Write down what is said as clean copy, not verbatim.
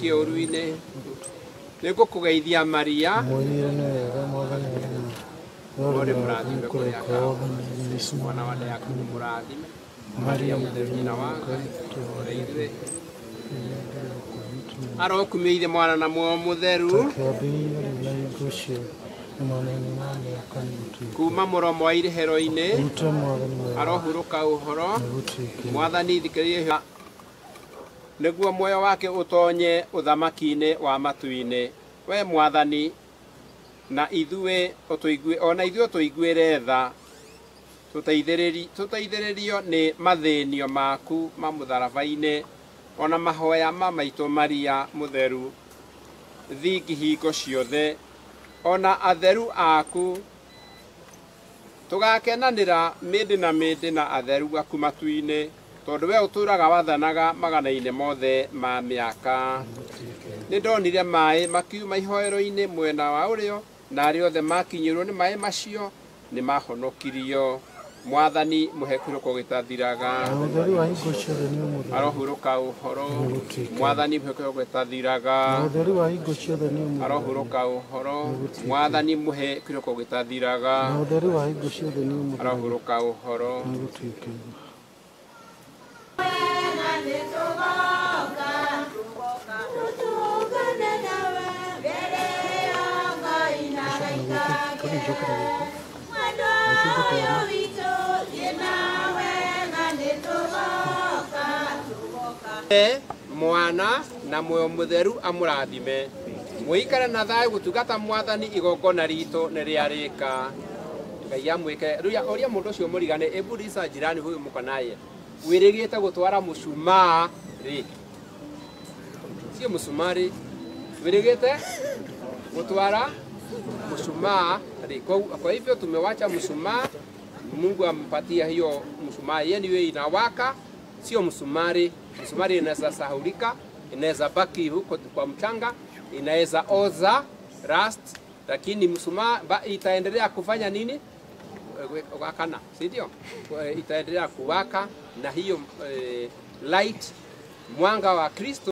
Kĩũru-inĩ. Nĩngũkũgeithia Maria, ũrĩ mũrathime kũrĩ aka othe, mwana wa nda yaku nĩ mũrathime. Maria mũtheru nyina wa Ngai, tũhoere ithuĩ. Arokumio Ithe, Mwana na Muoyo Mũtheru. Kuma mũromo wa irĩhĩro-inĩ arohurũka ũhoro. Mwathani thikĩrĩria nĩguo muoyo wake ũtonye ũthamaki-inĩ wa matu-inĩ. We Mwathani, na ithuĩ ũtũigue, ona ithuĩ ũtũiguĩre tha, tũteithĩrĩrio nĩ mathĩnio maku ma mũtharaba-inĩ, ona mahoya ma maitũ Maria mũtheru, thingi hingo ciothe, ona atheru aku, tũgakenanĩra mĩndĩ na mĩndĩ na atheru aku matu-inĩ, tondũ we ũtũũraga wathanaga magana-inĩ mothe ma mĩaka. Nĩ ndonire maĩ makiuma ihoero-inĩ mwena wa ũrĩo, na arĩa othe makinyĩrwo nĩ maĩ macio nĩ mahonokirio. Mwathani mũhe kĩhurũko gĩtathiraga. Arohurũka ũhoro. Mwathani mũhe kĩhurũko gĩtathiraga. Arohurũka ũhoro. Mwathani mũhe kĩhurũko gĩtathiraga. Arohurũka ũhoro. Mwana na Muoyo Mũtheru amũrathime. Mũikare na thayũ gũtungata Mwathani, igongona ritũ nĩ rĩarĩka. Ngai amwĩke. Rĩu ũria mũndũ ũcio mũrigane, ebu risa jirani huyu mũko naye, wĩrĩgĩte gũtwara mũcumaa rĩ? Sio mũcumarĩ, wĩrĩgĩte gũtwara mshumaa rĩ? Kwa hivyo tumewacha mshumaa, Mungu ampatia hiyo mshumaa yenyewe inawaka, sio msumari. Msumari inaweza sahulika, inaweza baki huko kwa mchanga, inaweza oza rust, lakini mshumaa itaendelea kufanya nini? Wakana, si ndio? Itaendelea kuwaka na hiyo light, mwanga wa Kristo.